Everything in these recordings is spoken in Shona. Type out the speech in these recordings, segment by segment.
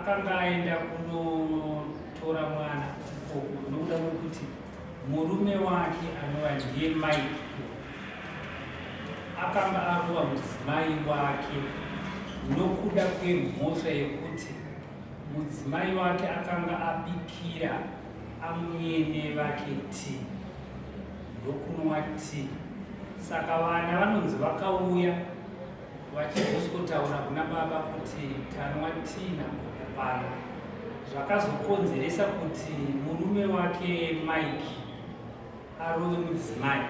Akanga aenda kunotora mwana ikoko nokuda kwekuti murume wake anova ndiye Mike akanga arova mudzimai wake nokuda kwemhosva yekuti mudzimai wake akanga abikira amwene vake tii ndokunwa tii. Saka vana vanonzi vakauya vachizosikotaura kuna baba kuti tanwa tii nagogo pano, zvakazokonzeresa kuti murume wake Mike arove mudzimai,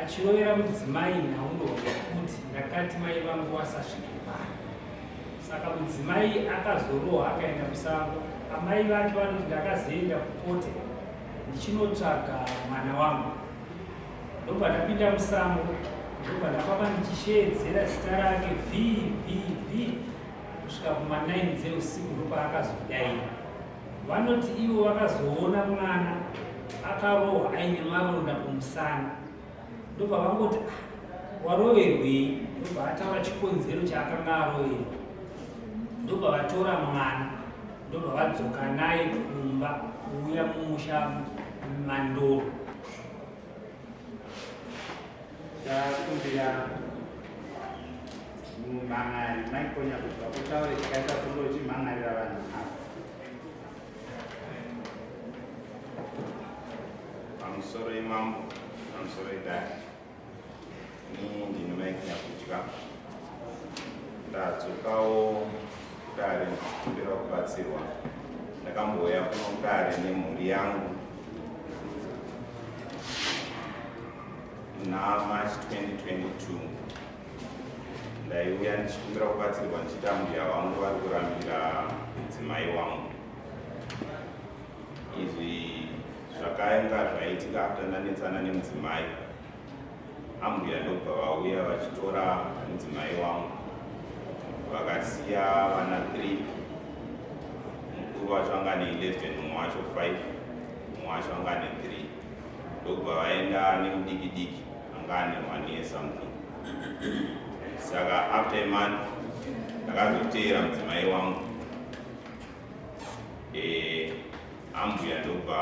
achirovera mudzimai nhauro yekuti ndakati mai vangu vasasvike pano. Saka mudzimai akazorohwa akaenda musango. Amai vake vanoti ndakazoenda kupote ndichinotsvaga mwana wangu, ndobva ndapinda musango, ndobva ndafamba ndichisheedzera zita rake v v v kusvika kuma 9 dzeusiku, ndopaakazodaira. Vanoti ivo vakazoona mwana akarohwa aine maronda kumusana, ndobva vangoti, ah, waroverwei? Ndobva ataura chikonzero chaakanga aroverwa, ndobva vatora mwana, ndobva vadzoka naye kumba kuuya mumusha Mandoro. Ndakumbira mumhan'ari maikonya kuti vakutaure chakaita kunge uchimhan'arira vanhu ava. Pamusoro imambo, pamusoro idare. Ini ndini Mike Nyakudya. Ndadzokawo kudare ndichikumbira kubatsirwa. Ndakambouya kuno kudare nemhuri yangu muna March 2022. Ndaiuya ndichikumbira kubatsirwa ndichiti ambuya vangu vari kurambira mudzimai wangu. Izvi zvakanga zvaitika after ndanetsana nemudzimai. Ambuya ndokubva vauya vachitora mudzimai wangu, vakasiya vana 3. Mukuru wacho anga ane 11, mumwe wacho 5, mumwe wacho anga ane 3. Ndokubva vaenda nemudiki diki anga ane 1 year something. Saka after a month ndakazoteera mudzimai wangu, ambuya ndobva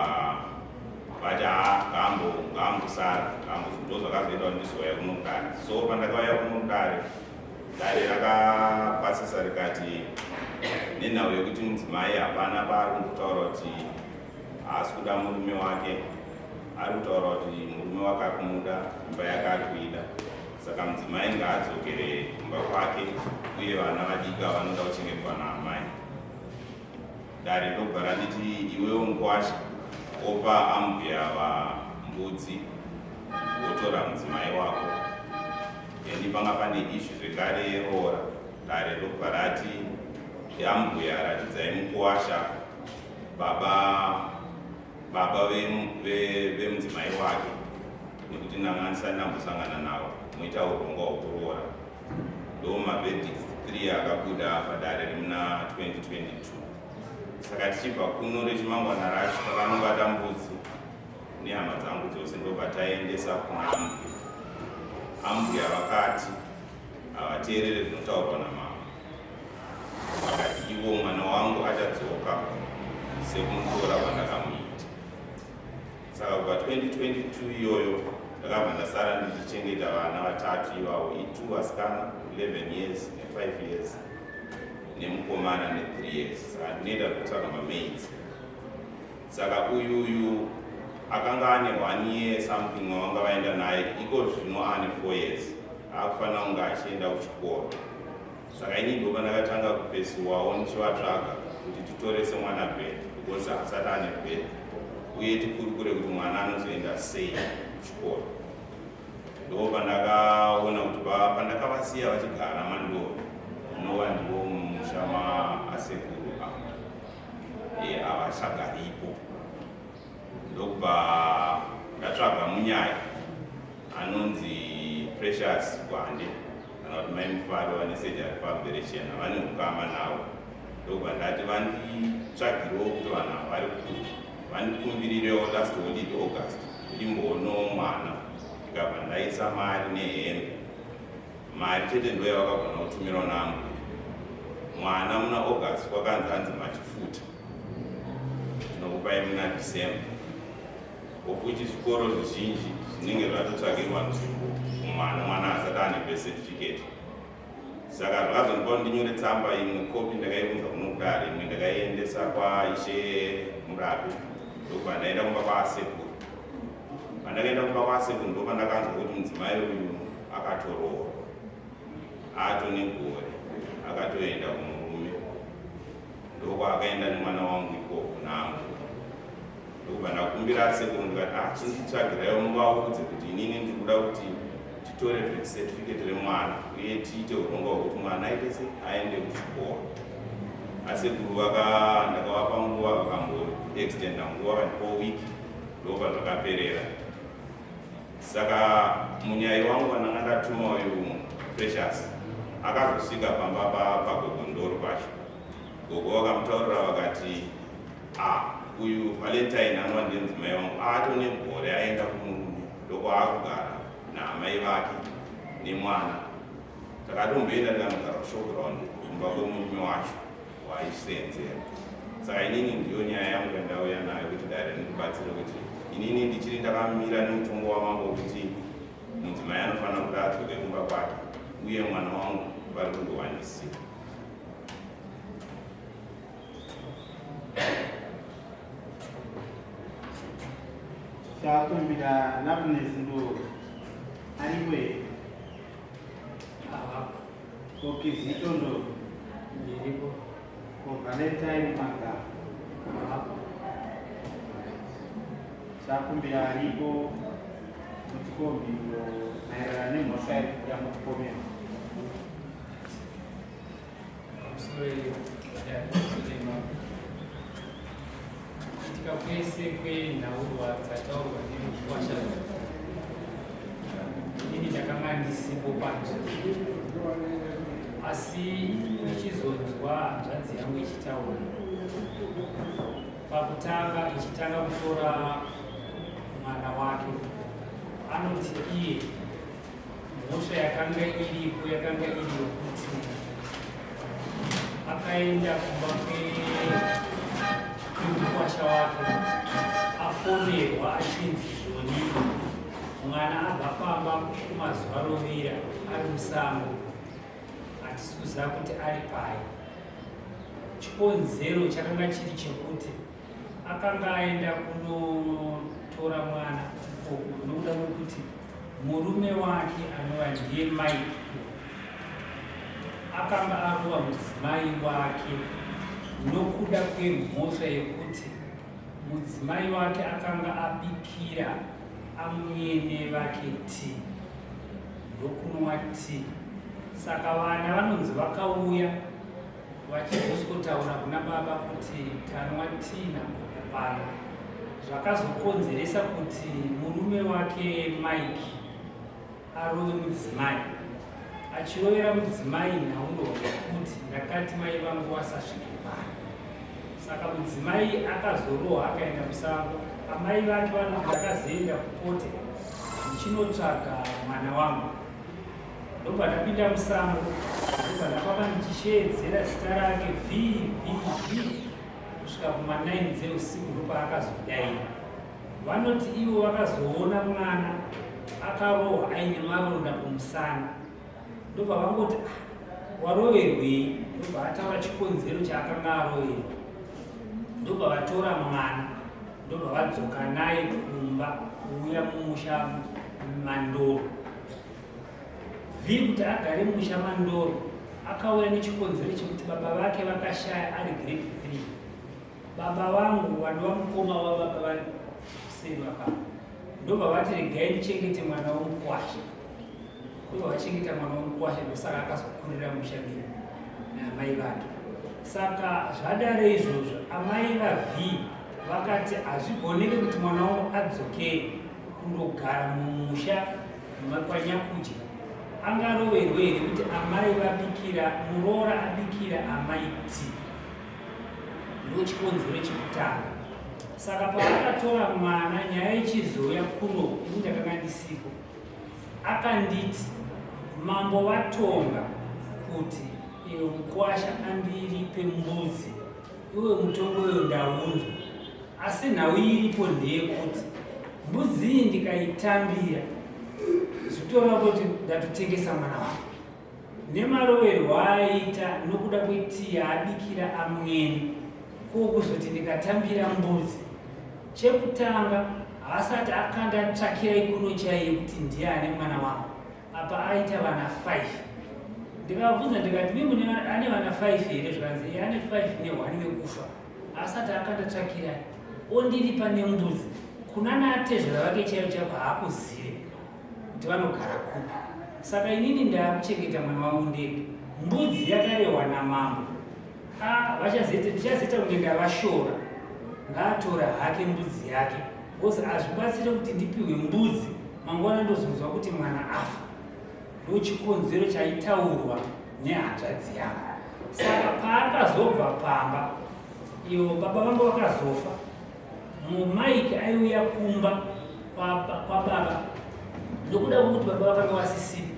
vati haa ngaambosara, ndo zvakazoita kuti ndizouya kuno kudare. So pandakauya kuno kudare, dare rakapasisa rikati nenhau yekuti mudzimai hapana paari kumbotaura kuti haasi kuda murume wake, ari kutaura kuti murume wake ari kumuda, imba yake ari kuida, saka mudzimai ngaadzokere kumba kwake uye vana vadiki vanoda kuchengetwa naamai. Dare ndobva randiti iwewo mukwasha wopa ambuya vambudzi wotora mudzimai wako. Then panga pane ishu zvekare yeroora. Dare ndobva rati ambuya ratidzai mukwasha baba vemudzimai wake, nekuti ndanga ndisati ndambosangana navo, moita urongwa hwekuroora. Ndo maverdicts 3 akabuda padare remuna 2022. Saka tichibva kuno rechimangwana racho takanobata mbudzi nehama dzangu dzose, ndobva taendesa kuna ambuya. Ambuya vakati havateerere zvinotaurwa namama, vakati ivo mwana wangu achadzoka sekumutora kwandakamuita. Saka kubva 2022 iyoyo ndakabva ndasara ndichichengeta vana vatatu ivavo, i2 vasikana 11 years ne5 years nemukomana ne3 years. Saka ndinoita zvekutsvaga mamaids. Saka uyuyu akanga ane 1 year something wavanga vaenda naye, iko zvino ane 4 years, akufanira kunge achienda kuchikoro. Saka ini ndo pandakatanga kupesuwawo ndichivatsvaga kuti titorese mwana birth, because asati ane birth, uye tikurukure kuti mwana anozoenda sei kuchikoro. Ndo pandakaona kuti pandakavasiya vachigara Mandoro, unova ndiwo mumusha maasekuru ava, havachagaripo. Ndokubva ndatsvaga munyaya anonzi Precious Gwande, kana kuti Mai Mufaro, vane sejari paBereshena, vane ukama navo. Ndokubva ndati vanditsvagirewo kuti vanhu ava vari kupi, vandikumbirirewo last holiday August ndimboonawo mwana. Ndikabva ndaisa mari nehembe. Mari chete ndo yavakagona kutumirawo naambuya. Mwana muna August kwakanzi hanzi machifuta tinokupai muna December. Okuti zvikoro zvizhinji zvinenge zvatotsvagirwa nzvimbo kumwana, mwana asati ane birth certificate. Saka zvakazondipa kuti ndinyore tsamba imwe kopi ndakaiunza kuno kudare, imwe ndakaiendesa kwaIshe Murapi, ndokubva ndaenda kumba kwasekuru. Pandakaenda kumba kwasekuru ndopandakanzwa kuti mudzimai uyu akatoroorwa, ato negore akatoenda kumurume, ndokwaakaenda nemwana wangu ikoko naambuya. Ndokubva ndakumbira asekuru ndikati, ah, chinditsvagiraiwo muvaudze kuti inini ndiri kuda kuti titore birth certificate remwana uye tiite urongwa hwekuti mwana aite se aende kuchikoro. Asekuru vaka ndakavapa nguva vakambo extenda nguva vakandipa week, ndobva zvakaperera. Saka munyai wangu wandanga ndatuma uyu Precious akazosvika pamba pagogo Ndoro pacho. Gogo vakamutaurira vakati, ah, uyu Valentine anova ndiye mudzimai wangu ato negore aenda kumurume, ndokwaakugara naamai vake nemwana. Takatomboenda tikanogara kushowground kumba kwemurume wacho waaisenzera. Saka inini ndiyo nyaya yangu yandauya nayo kuti dare rindibatsire kuti inini ndichiri ndakamira nemutongo wamambo wekuti mudzimai anofanira kuti adzoke kumba kwake uye mwana wangu vari kundiwanisira. Chakumbira Loveness Ndoro aripo here? Avapo. Okizito Ndoro Ndiripo. Ko Valentine Magamba Avapo. Chakumbira aripo mutipo mhinduro maererano nemhosva yamukupomera. Pamusoro yadare kuitika kwese kwenhaurwa dzataurwa nemukwasha, inini ndakanga ndisipo panzvimbo, asi ndichizonzwa hanzvadzi yangu ichitaura pakutanga, ichitanga kutora mwana wake, anoti iye mhosva yakanga iripo yakanga iri yokuti akaenda kumba kwemukwasha wake afonerwa achinzi zvoni mwana abva pamba kumazuva rovira ari musango, hatisi kuziva kuti ari pai. Chikonzero chakanga chiri chekuti akanga aenda kunotora mwana ikoko nokuda kwekuti murume wake anova ndiye Mike akanga arova mudzimai wake nokuda kwemhosva yekuti mudzimai wake akanga abikira amwene vake tii ndokunwa tii. Saka vana vanonzi vakauya vachizosikotaura kuna baba kuti tanwa tii nagogo pano, zvakazokonzeresa kuti murume wake Mike arove mudzimai, achirovera mudzimai nhaurwa yekuti ndakati mai vangu vasasvike pano. Saka mudzimai akazorohwa akaenda musango. Amai vake vanoti ndakazoenda kupote ndichinotsvaga mwana wangu, ndobva ndapinda musango, ndobva ndafamba ndichisheedzera zita rake v v v kusvika kuma9 dzeusiku, ndopaakazodaira. Vanoti ivo vakazoona mwana akarohwa aine maronda kumusana, ndobva vangoti, ah, waroverwei? Ndobva ataura chikonzero chaakanga aroverwa, ndobva vatora mwana, ndobva vadzoka naye kumba kuuya mumusha Mandoro. V kuti agare mumusha Mandoro akauya nechikonzero chekuti baba vake vakashaya ari grade 3. Baba vangu vanova mukoma wababa vari kuseri vapapa, ndobva vati regai ndichengete mwana womukwasha, ndobva vachengeta mwana womukwasha, ndosaka akazokurira musha medu naamai vake. Saka zvadaro izvozvo, amai vaV vakati hazvigoneke kuti mwana wangu adzokere kundogara mumusha kwanyakudya, angaroverwe here kuti amai vabikira muroora abikira amai tii? Ndochikonzero chekutanga. Saka paakatora mwana, nyaya ichizouya kuno, ini ndakanga ndisipo. Akanditi mambo vatonga kuti Iyo mukwasha andiripe mbudzi iwe mutongo uyo ndaunzwa asi nhau iripo ndeyekuti mbudzi iyi ndikaitambira zvitoreva kuti ndatotengesa mwana wangu nemaroverwo aaita nokuda kwetii yaabikira amwene ko kuzoti ndikatambira mbudzi chekutanga haasati akanda tsvakirai kuno chaiye kuti ndiye ane mwana wangu apa aita vana 5 ndikavabvunza ndikati mi mune ane vana 5 here zvikanzi iye ane 5 ne1 wekufa asati akandatsvakira ondiripa nembudzi kuna naatezvara vake chaivo chaivo haakuzive kuti vanogara kupi saka inini ndaakuchengeta mwana wangu ndega mbudzi yakarehwa namambo ndichazoita kunge ndavashora ngaatora hake mbudzi yake because hazvibatsire kuti ndipiwe mbudzi mangwana ndozonzwa kuti mwana afa ndochikonzero chaitaurwa nehanzvadzi yangu saka paakazobva pamba iyo baba vangu vakazofa mumaiki aiuya kumba kwababa nokuda kwekuti baba vakanga vasisipo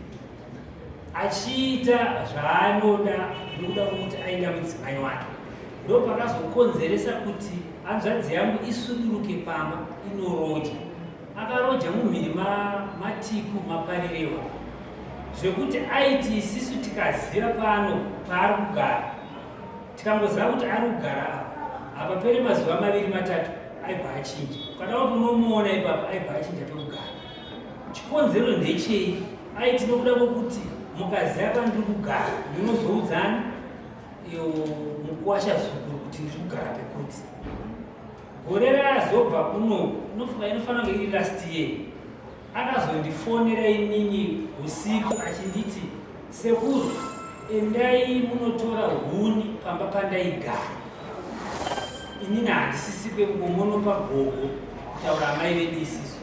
achiita zvaanoda nokuda kwekuti aida mudzimai wake ndopakazokonzeresa kuti hanzvadzi yangu isuduruke pamba inoroja akaroja mumhiri matiku maparirewa zvekuti aiti isisu tikaziva pano paari kugara tikangoziva kuti ari kugara apa hapapere mazuva maviri matatu aibva achinja ukada kuti unomuona ipapo aibva achinja pekugara chikonzero ndechei aiti nokuda kwekuti mukaziva pandiri kugara ndinozoudzani iyo mukuwasha zukuru kuti ndiri kugara pekuti gore raazobva kuno inofunga inofanira kunge iri last year akazondifonera inini usiku achinditi sekuru endai munotora huni pamba pandaigara inini handisisi pekumonopa gogo kutaura amai vedu isisu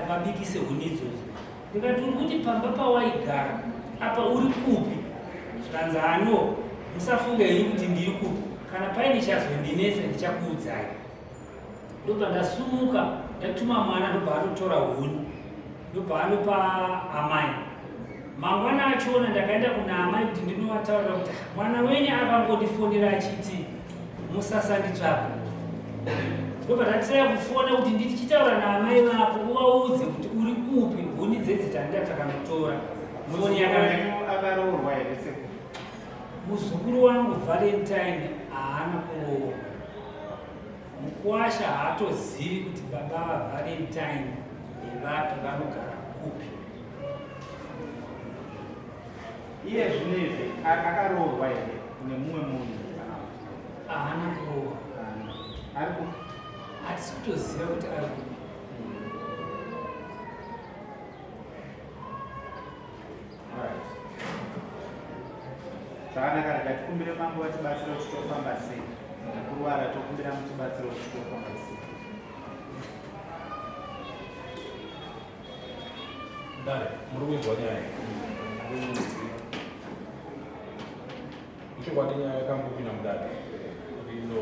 vabikise huni idzodzo ndikati uri kuti pamba pawaigara apa uri kupi zvikanzi ano musafunga henyu kuti ndiri kupi kana paine chazondinetsa ndichakuudzai ndobva ndasumuka ndatuma mwana ndobva anotora huni ndobva anopa amai mangwana achiona ndakaenda kuna amai kuti ndinovataurira kuti mwana wenyu akangondifonera achiti musasanditsvaka ndobva ndatiraya kufona kuti ndichitaura naamai vako uvaudze kuti uri kupi huni dzedzi tanda takanotora foni yakaroorwa here sekuru muzukuru wangu valentine haana kuroorwa Mukwasha haatozivi kuti baba vaValentine ndevapi vanogara kupi. Iye zvino izvi akaroorwa here nemumwe munhu kana kuti? Haana kuroorwa. Ari kupi? Hatisi kutoziva kuti ari kupi. Zvakanaka, rega tikumbire mambo vatibatsire kuti tofamba sei. Ndakurwara, tokumbira mutibatsire kuti tofamba sei. Dare, muri kuinzwa nyaya ichokwadi nyaya yakangopinda mudare rino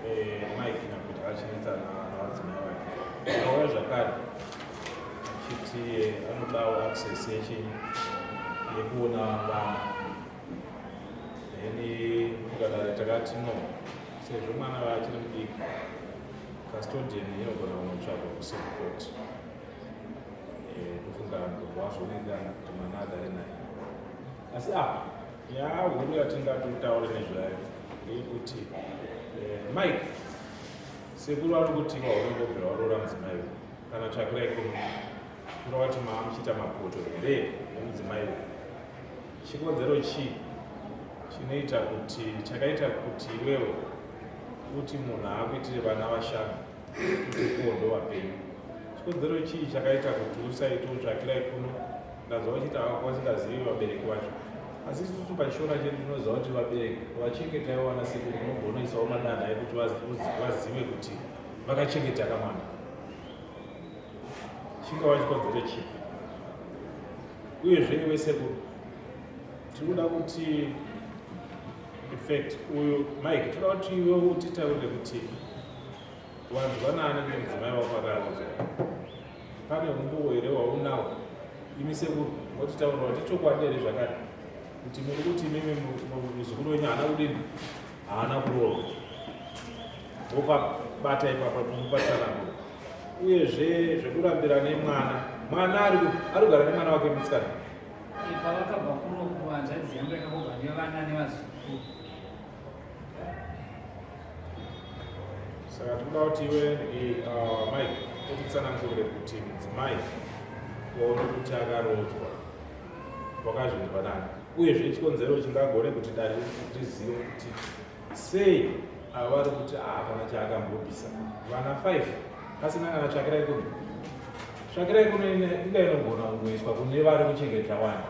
eh, mike nyakuti achinetsana navadzimai vake akauya zvakare achiti eh, anodawo access yechinyi yekuona vana then mukadare takati no sezvo mwana vaachiri mudiki custodian inogona kunotsvagwa kucivil court eh, tofunga ndobva kuti mwana agare naye asi apa nyaya huru yatingatotaure nezvayo ndeyekuti eh, mike sekuru vari kuti waunongobvira waroora mudzimai uyu kana tsvakirai kuno kureva kuti maa muchiita mapoto here nemudzimai uyu chikonzero chii chinoita kuti chakaita kuti iwewe uti munhu akuitire vana vashanu kuti four ndovapenyu chikonzero chii chakaita kuti usaite utsvakirai kuno ndanzwa vachiti vasingazivi vabereki vacho asi isusu pachishona chedu tinoziva kuti vabereki vachengetaiwo vana sekuru munogonoisawo madanha ekuti vazive kuti vakachengeta kamwana chingava chikonzero chipi uyezve iwe sekuru tiri kuda kuti infact uyu mike toda kuti iwe utitaurire kuti Wanzwa nani kuti mudzimai wako akarodzwa? Pane umbowo here waunawo? Imi sekuru motitaurira kuti ichokwadi here zvakati? Kuti muri kuti imimi muzukuru wenyu haana kudini, haana kuroorwa. Wopabata ipapa kumupatsanangura. Uyezve zvekurambira nemwana, mwana ari kugara nemwana wake musikana. Pavakabva kuno kuhanzvadzi yangu yakangobva nevana nevazukuru. Saka tikuda kuti iwe Mike utitsanangurire kuti mudzimai wauri kuti akaroodzwa wakazvinzwa nani, uyezve chikonzero chingagone kuti dare rizive kuti sei ava vari kuti hapana chaakambobvisa vana 5 pasina kana tsvakirai kuno. Tsvakirai kuno inga inogona kungoiswa kune vari kuchengeta wani,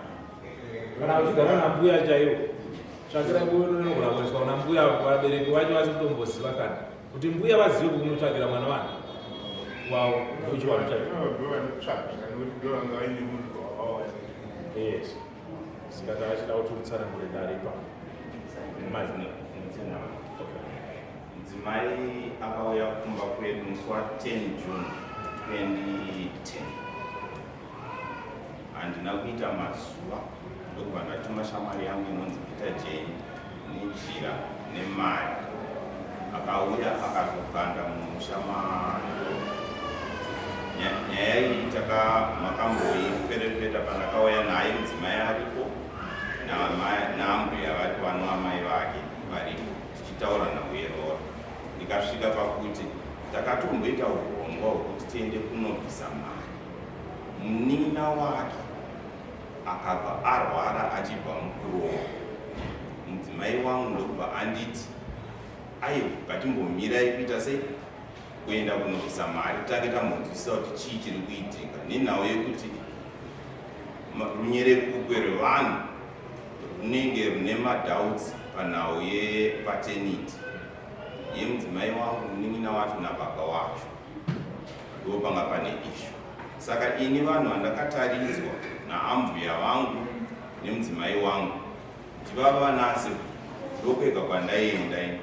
kana uchigara nambuya chaiwo tsvakirai kuno inogona kuiswa kuna mbuya, vabereki vacho vasi kutomboziva kana kuti mbuya vazive kunotsvakira mwana wani wavo, ndochivanhu chacho. Yes, saka takachida kuti utsanangure dare ipapo. Mudzimai akauya kumba kwedu musi wa10 June 2010. Handina kuita mazuva ndokubva ndatuma shamwari yangu inonzi Peter Jane nejira nemari. Akauya akazoganda mumusha maNdoro. Nyaya iyi taka makamboiferefeta pandakauya naye mudzimai aripo naambuya vari pano, amai vake varipo, tichitaura nhau yeroora. Ndikasvika pakuti takatomboita urongwa hwekuti tiende kunobvisa mari. Munin'ina wake akabva arwara achibva mukuroora. Mudzimai wangu ndokubva anditi, aiwa, ngatimbomirai kuita sei, kuenda kunobvisa mari, tange tambonzwisisa kuti chii chiri kuitika, nenhau yekuti runyerekukwe rwevanhu runenge rune madoubts panhau yepaternity yemudzimai wangu, munin'ina wacho nababa wacho, ndo panga pane issue. Saka ini vanhu vandakataridzwa naambuya vangu nemudzimai wangu kuti vava vanase, ndokwega kwandaienda ini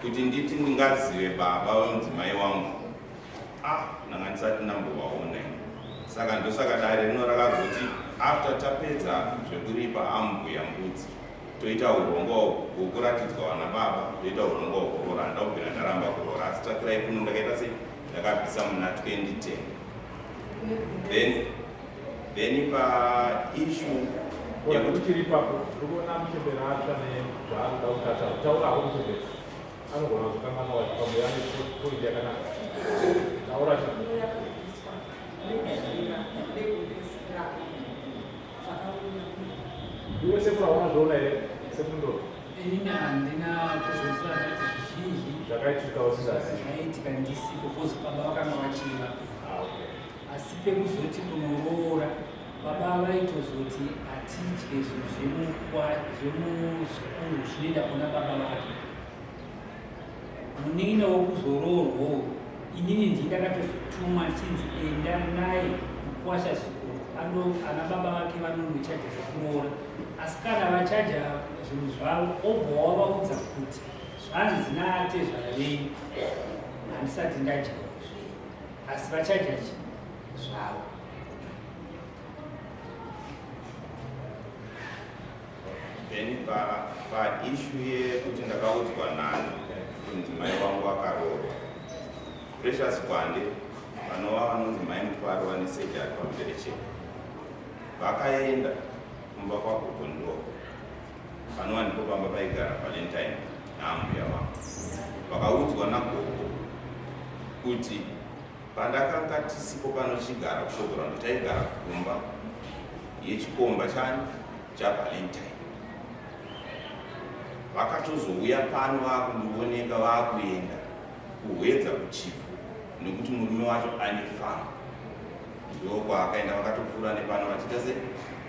kuti nditi ndingazive baba vemudzimai wangu. Ah, ndanga ndisati ndambovaona ini. Saka ndosaka dare rino rakazoti after tapedza zvekuripa ambuya mbudzi, toita urongwa hwokuratidzwa vana baba, toita urongwa hwokuroora. Handina kubvira ndaramba kuroora, asi tsvakirai kuno ndakaita sei, ndakabvisa muna 2010. Then paissue yekuti uchiri ipapo, uri kuona muchembere atsva nezvaari kuda kutataura. Taurawo muchembere, anogona kuzokanganwa wacho, pamwe ane point yakanaka. Taura chi. Yakabviswa nejira negumbezi rako zvakauya. Iwe sekuru, hauna zvoona here, sekundoro? Inini handina kuzoziva ndati zvizhinji zvakaitika usingazivi. Zvaitika ndisipo, because baba vakanga vachiva. Ah, okay. Asi pekuzoti kunoroora, baba vaitozoti hatidye zvinhu zvemuzukuru, zvinoenda kuna baba vake. Munin'ina wokuzoroorwawo, inini ndii ndakatozotumwa ndichinzi enda naye mukuwasha zukuru ana baba vake vanonochaja zvekuroora, asi kana vachaja zvinhu zvavo obva wavaudza kuti zvanzi naatezvara venyu handisati ndadyawo zvenyu, asi vachaja chi zvavo. Then paissue yekuti ndakaudzwa nani kuti mudzimai wangu akaroorwa, Precious Gwande, vanova vanonzi Mai Mufaro, vane sejari paMberecheko, vakaenda kumba kwagogo Ndoro, panova ndipo pamba paigara Valentine naambuya vangu. Vakaudzwa nagogo kuti pandakanga tisipo panochigara kushogorando, taigara kumba yechikomba chani chaValentine. Vakatozouya pano vakundioneka vakuenda kuHwedza kuChivhu, nekuti murume wacho ane famu, ndokwaakaenda. Vakatopfuura nepano vachiita se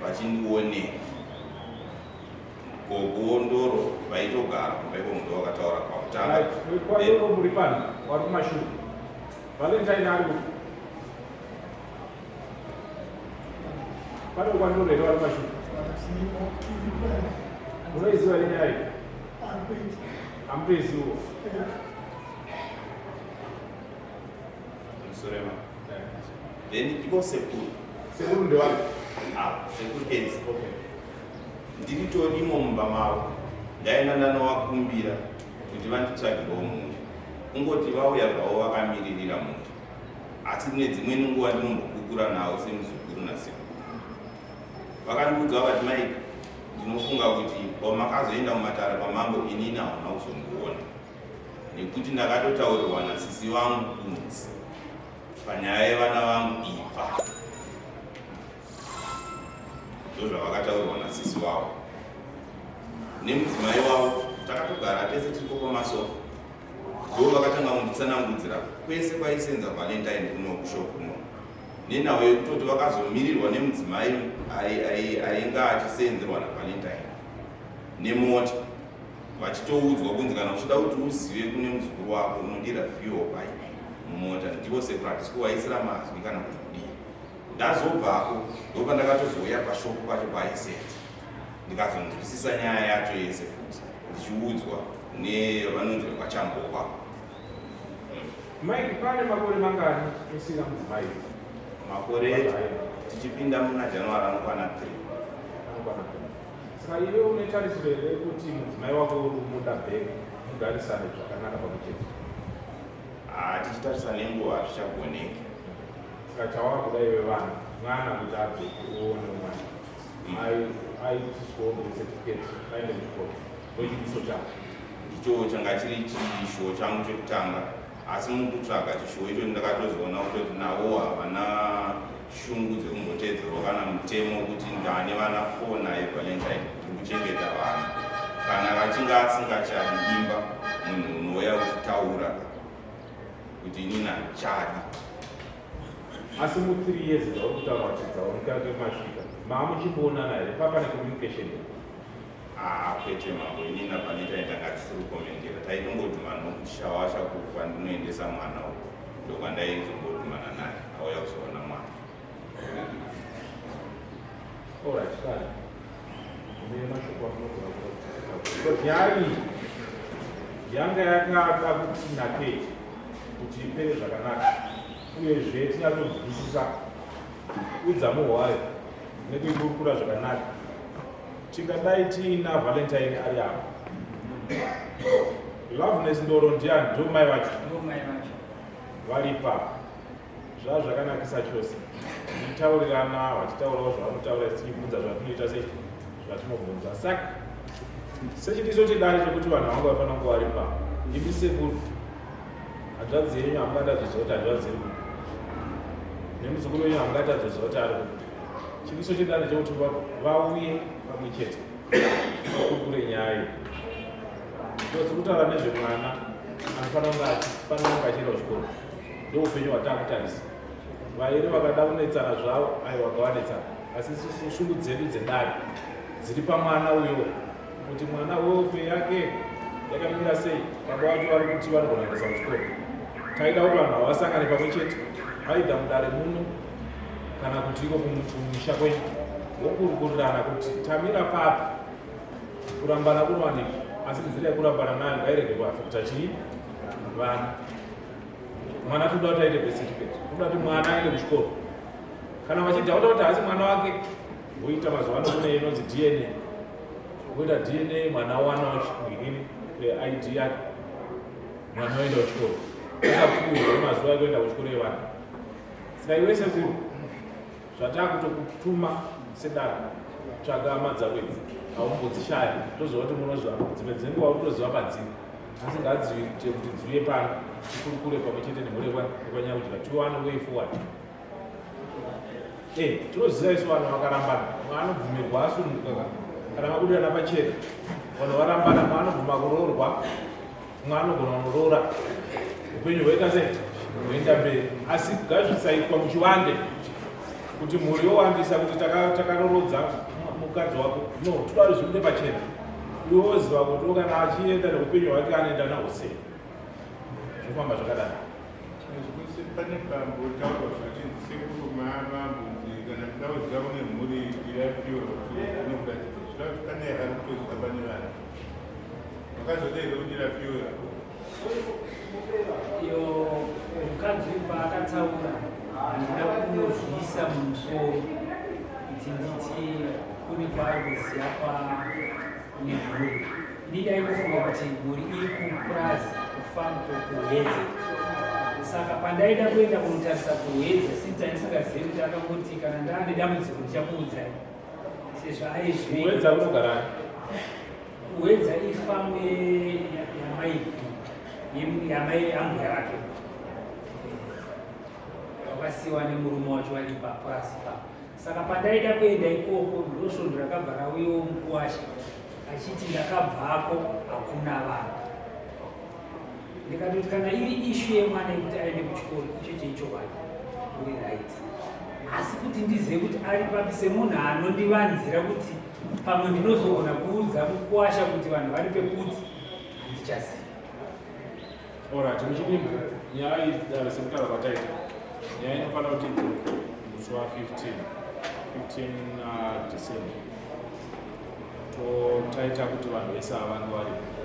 vachindioneka. Gogo Ndoro vaitogara kumba iko, ndo vakataura pakutanga. Kwandoro muri pano, wari kumashure, Valentine ari kupi? Pane kwandoro here wari kumashure? Munoiziva here nyaya iyi? Hamutoizivo? Musurema. Then ivo sekuru. Sekuru ndewani? Ah, sekuru Kenzi. Okay. Ndiritorimo mumba mavo ndaenda ndanovakumbira kuti vanditsvagirewo mhuri. Kungoti vauya zvavo vakamiririra mhuri. Asi nedzimweni nguva ndinombokukura navo semuzukuru nasekuru. Vakandiudza vakati Mike, ndinofunga kuti pamakazoenda kumatare kwamambo inini hauna kuzondiona nekuti ndakatotaurirwa nasisi vangu kunzi panyaya yevana vangu ibva. Ndozvavakataurirwa nasisi wavo nemudzimai wavo. Takatogara tese tiripo pamasofa, ndo vakatanga kunditsanangudzira kwese kwaisenza Valentine kuno kushop kuno, nenhau yekutoti vakazomirirwa nemudzimai ainga achisenzerwa naValentine nemota, vachitoudzwa kunzi kana uchida kuti uzive kune muzukuru wako unodira fuel pipe mumota. Ndivo sekuru, hatisi kuvaisira mazwi kana kuti kudii. Ndazobvako ndopandakatozouya pashopu pacho paaisenza, ndikazonzwisisa nyaya yacho yese futi ndichiudzwa nevanonzi vekwaChambokwa. Mike, pane makore mangani usina mudzimai? Makore tichipinda muna January anokwana 3. Anokwana 3. Saka iwe une tarisiro here yekuti mudzimai wako uri kumuda back, mugarisane zvakanaka pamwe chete? Haa, tichitarisa nenguva hazvichagoneki. Saka chawakuda iwe vana mwana kuti abve uone mwana aitiswawo birth certificate, aende kuchikoro, ndochidiso chako? Ndicho changa chiri chishuwo changu chekutanga, asi mukutsvaga chishuwo icho ndakatozoona kutoti navo havana shungu dzekumbotedzerwa kana mutemo wekuti ndane vana 4 naye Valentine, tiri kuchengeta vana. Kana vachinge asingachadi imba, munhu unouya uchitaura kuti inini handichadi. Asi mu3 years dzauri kutaura kuti dzaoneka kemasvika, maamuchimboonana here? Papane communication here? Haa, kwete mambo, inini naValentine tanga tisiri kukomendera. Taitongodhumana nokuchishawasha kwandinoendesa mwana uko, ndokwandaizombodhumana naye auya kuzoona mwana. Alright, fine. Mune mashoko amunogona kuita? Nyaya iyi yanga yakada kuti nakei kuti ipere zvakanaka, uyezve tinyatsonzwisisa udzamu hwayo nekuikurukura zvakanaka. Tingadai tiina Valentine ari apa. Loveness Ndoro ndiani? Ndo mai vacho? Ndo mai vacho. Varipa zvava zvakanakisa chose, tichitaurirana, vachitaurawo zvavanotaura, tichibvunza zvatinoita sei, zvatinobvunza. Saka sechidiso chedare chekuti vanhu vanga vafanira kunge vari pa, imi sekuru, hanzvadzi yenyu hamungatadzoziva kuti hanzvadzi iri kupi, nemuzukuru wenyu hamungatadzoziva kuti ari kupi. Chidiso chedare chekuti vauye pamwe chete vakurukure nyaya iyi, because kutaura nezvemwana anofanira kunge achifanira kunge achienda kuchikoro, ndoupenyu hwatakutarisa. Vairi vakada kunetsana zvavo, aiwa, ngavanetsana, asi isusu shungu dzedu dzedare dziri pamwana uyo, kuti mwana welfare yake yakamira sei. Baba vacho vari kuti vanogona kuendesa kuchikoro. Taida kuti vanhu ava vasangane pamwe chete, aidha mudare muno kana kuti iko kumusha kwenyu, vokurukurirana kuti tamira papi. Kurambana kunowanikwa, asi nzira yekurambana nayo ngairege kuafekta chii? Vana. Mwana toda kuti aite birth certificate, toda kuti mwana aende kuchikoro. Kana vachidhauta kuti haasi mwana wake, voita mazuva ano kune inonzi DNA, voita DNA, mwana wana ini ID yake, mwana oenda kuchikoro, asapfuurwe mazuva ekuenda kuchikoro evana. Saka iwe sekuru, zvatakutokutuma sedare, tsvaga hama dzako idzi, haumbodzishaya. Toziva kuti munoziva, dzimwe dzenguva utoziva padziri, asi ngadziite kuti dziuye pano tikurukure pamwe chete nemhuri yekwaNyakudya, tiwane way forward. Tinoziva isu vanhu vakarambana, mumwe anobvumirwa asununguka kana mabudirana pachena. Vanhu varambana, mumwe anobvuma kuroorwa, mumwe anogona kunoroora, upenyu hwoita sei? Hwoenda mberi. Asi ngazvisaitwa muchiwande kuti mhuri yowandisa, kuti takarorodza mukadzi wako. No, toda kuti zvibude pachena, uye woziva kuti kana achienda neupenyu hwake anoenda nahwo sei, zvofamba zvakadaro. Pane pambotaurwa zvachinzi sekuru mambunzi, kana muda kuziva kune mhuri irapiwa kuti inokuratidza, zvireva kuti pane ari kutoziva pane vanhu makazodei kuti irapiwa. Iyo mukadzi uyu paakataura, handina kunozviisa mumusoro kuti nditi kune kwaari kuziva kune mhuri. Ini ndaingofunga kuti mhuri iri kupurazi, kufamu, kuHwedza. Saka pandaida kuenda kunotarisa kuHwedza, since andisingazivi kuti akangoti kana ndaane dambudziko ndichakuudzai, sezvo aizviita. Kuhwedza kunogarani? Kuhwedza ifamu yamai, yamai ambuya vake vakasiwa nemurume wacho vari papurasi papo. Saka pandaida kuenda ikoko, ndosvondo rakabva rauyewo mukuwasha achiti ndakabvako hakuna vanhu. Ndikatoti kana iri issue yemwana yekuti aende kuchikoro, icho cheichokwadi uri right, asi kuti ndizive kuti ari papi semunhu anondivanzira kuti pamwe ndinozogona kuudza mukuwasha kuti vanhu vari pekuti, handichazivi. Alright, muchidimbu, nyaya iyi, sekutaura kwataita, nyaya inofanira kuti idzoke musi wa15 15 December. Totaita kuti vanhu vese ava vange varipo.